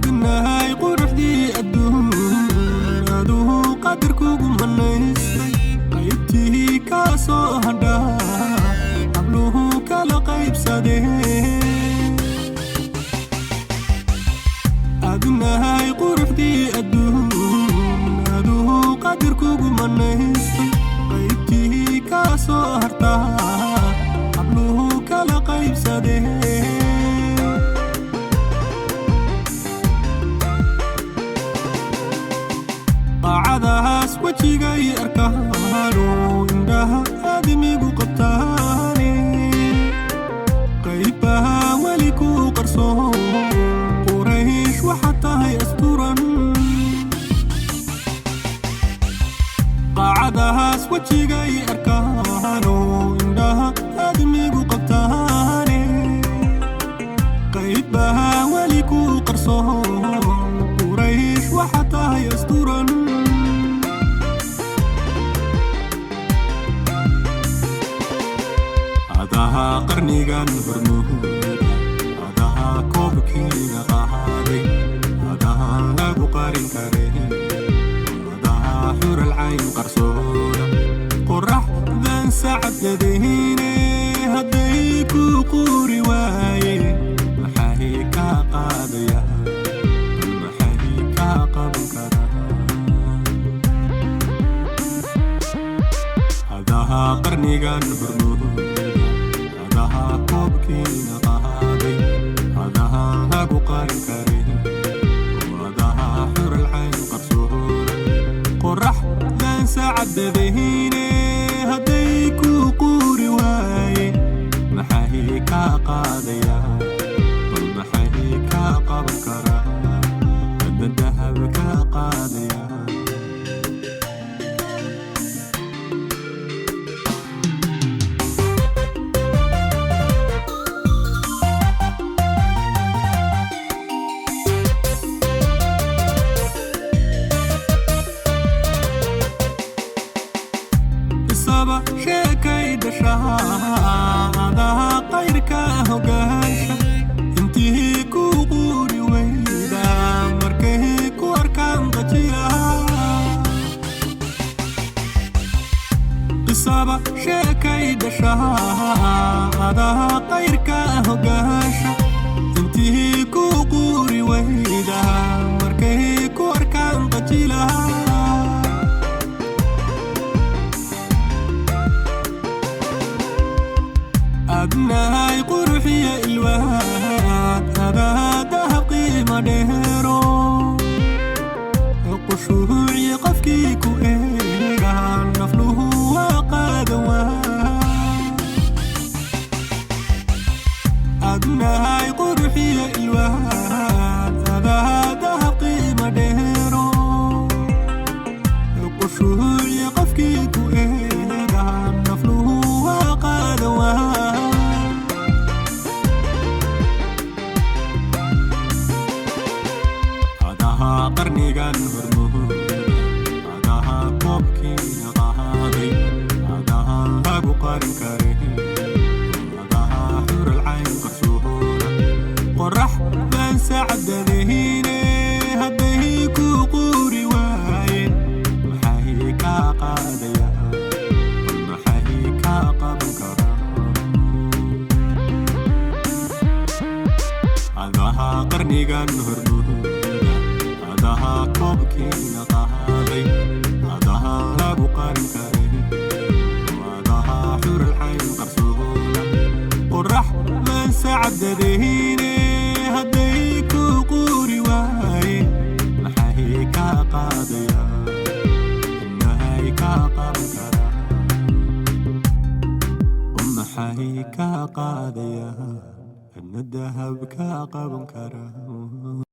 Adnahay quruxdii adduun, aduhu qadarkugu manaystay. Qaybtii kaa soo hadhaa habluhu kala qaybsadeen. Adnahay quruxdii adduun, aduhu qadarkugu manaystay. Qaybtii kaa soo hartaa habluhu kala qaybsadeen. Qaacadahaas wejigay arkaano, indhaha aadamigu qabtaane. Qaybaha weli ku qarsoon, Quraysh waxaad tahay asturan. Qaacadahaas wejigay arkaano, indhaha aadamigu qabtaane. Qaybaha weli ku qarsoon, Quraysh waxaad tahay asturan. Adaha qarnigan hormuuda, adaha koobkiina qaaday, adahan lagu qarin karin, adaha xural cayn qarsoona. Qoraxdan sacabdadayne hadday ku quuri waaye, maxay kaa qaadaya? Bal maxay kaa qaban karaa? Adaha qarnigan hormuuda, adaha koobkiina qaaday, adaha lagu qarin karin, adaha xural cayn qarsoona. Qoraxdan sacabdadayne hadday ku quuri waaye, maxay kaa qaadaya? Bal maxay kaa qaban karaa? Hadda dahab kaa qaadaya. Isaba sheekay dhashaa, adaha qayrka hogaansha. Intii ku quuri weyda markay ku arkaan qajila. Isaba sheekay dhashaa, adaha qayrka hogaansha. Intii ku quuri weyda markay ku arkaan qajila. Adnahay quruxiya ilwaad, adaa dahab qiimo dheero. Qushuuci qofkii ku eega nafluhu waa qaadan waa. Adnahay quruxiya ilwaad, adaa dahab qiimo dheero. Qushuuci qofkii ku eega nafluhu waa qaadan waa. Adaha qarnigan hormuuda, adaha koobkiina qaaday, adaha lagu qarin karin, adaha xural cayn qarsoona. Qoraxdan sacabdadayne hadday ku quuri waayeen, maxay kaa qaadaya? Bal maxay kaa qaban karaa? Adaha qarnigan hormuuda, adaha koobkiina qaaday, adaha lagu qarin karin, adaha xural cayn qarsoona. Qoraxdan sacabdadayne hadday ku quuri waaye, maxay kaa qaadaya? Maxay kaa qaban karaa? Maxay kaa qaadaya? Adna dahab kaa qaban karaa.